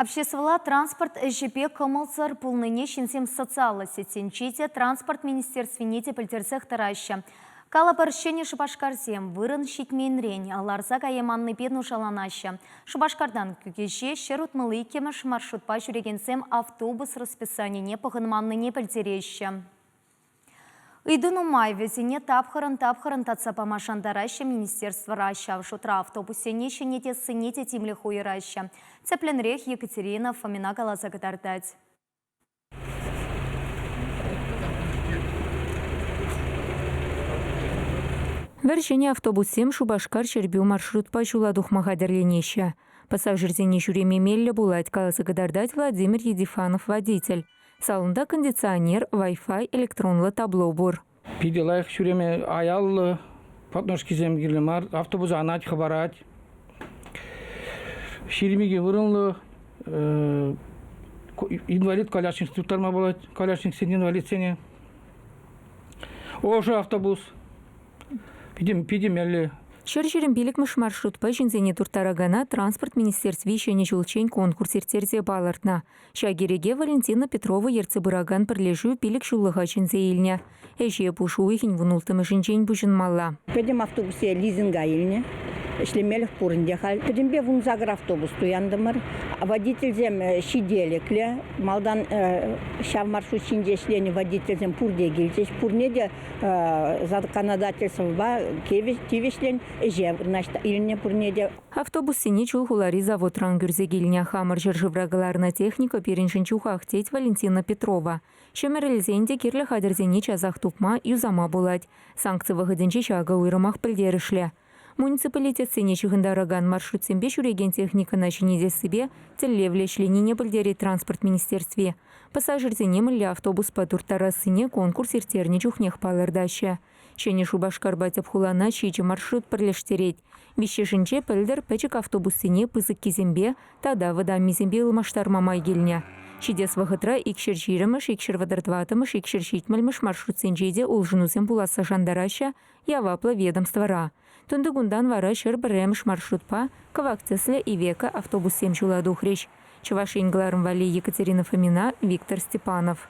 Обществӑлла транспорт ӗҫӗпе кӑмӑлсӑр пулнине ҫынсем социаллӑ сетьсенче те, транспорт министерствине те пӗлтерсех тӑраҫҫӗ. Калӑпӑр, Ҫӗнӗ Шупашкарсем вырӑн ҫитменрен ларса каяйманнипе нушаланаҫҫӗ. Шупашкартан Кӳкеҫе 162-мӗш маршрутпа ҫӳрекенсем автобус расписанине пӑхӑнманнине пӗлтереҫҫӗ. Ыйту нумай, вӗсене тапхӑрӑн-тапхӑрӑн татса пама шантараҫҫӗ министерствӑра. Ҫав шутра автобуссене ҫӗнетессине те тимлӗх уйӑраҫҫӗ. Тӗплӗнрех Екатерина Фомина каласа кӑтартать. Вӗр-ҫӗнӗ автобуссем Шупашкар-Ҫӗрпӳ маршрутпа ҫула тухма хатӗрленеҫҫӗ. Пассажирсене ҫӳреме меллӗ пулать, каласа кӑтартать Владимир Едифанов водитель. Салонта кондиционер, Wi-Fi, электронлӑ табло пур. Питӗ лайӑх ҫӳреме аяллӑ подножкисем кирлӗ мар. Автобус анать, хӑпарать. 22 вырӑнлӑ инвалид колясочник турттарма пулать, колясочниксен инвалидсене. Ӑшӑ автобус. Питӗ, питӗ меллӗ. 125-мӗш маршрутпа ҫынсене турттаракана Транспорт министерстви ҫӗнӗ ҫулччен конкурс ирттерсе палӑртнӑ. Ҫак ирӗке Валентина Петрова ертсе пыракан пӗрлешӳ 5 ҫуллӑха чӗнсе илнӗ. Ӗҫе пуш уйӑхӗн 16-мӗшӗнчен пуҫӑнмалла. Пӗтӗм автобусе лизинга илнӗ. Ӗҫлемелӗх пур ӗнтӗ халь. Пӗтӗмпе 18 автобус туянтӑмӑр. Водительсем ҫителӗклӗ. Малтан ҫав маршрут ҫинче ӗҫленӗ водительсем пурте килчӗҫ. Пурне те законодательствӑпа тивӗҫлӗн ӗҫе вырнаҫта илнӗ пурне те. Автобуссене Чулхулари заводран кӳрсе килнӗ. Хамӑр ҫӗршывра кӑларнӑ техника пирӗншӗн чухах, тет Валентина Петрова. Ҫӗмӗрӗлсен те кирлӗ хатӗрсене часах тупма, юсама пулать. Санкци вӑхӑтӗнче ҫакӑ уйрӑмах пӗлтерӗшлӗ. Муниципалитетсене ҫыхӑнтаракан маршрутсемпе ҫӳрекен техникӑна ҫӗнетессипе тӗллевлӗ ӗҫленине пӗлтерет транспорт министерстви. Пассажирсене мӗнле автобуспа турттарассине конкурс ирттернӗ чухнех палӑртаҫҫӗ. Ҫӗнӗ Шупашкарпа тӗп хулана ҫичӗ маршрут пӗрлештерет. Виҫҫӗшӗнче пӗлтӗр пӗчӗк автобуссене пысӑккисемпе тата вӑтаммисемпе ылмаштарма май килнӗ. Ҫитес вӑхӑтра 220-мӗш, 234-мӗш, 270-мӗш маршрутсенче те улшӑнусем пуласса шантараҫҫӗ яваплӑ ведомствӑра. Тунтикунтан вара 101-мӗш маршрутпа кӑвак тӗслӗ Ивека автобуссем ҫула тухрӗҫ. Чӑваш Ен кӑларӑм валли Екатерина Фомина, Виктор Степанов.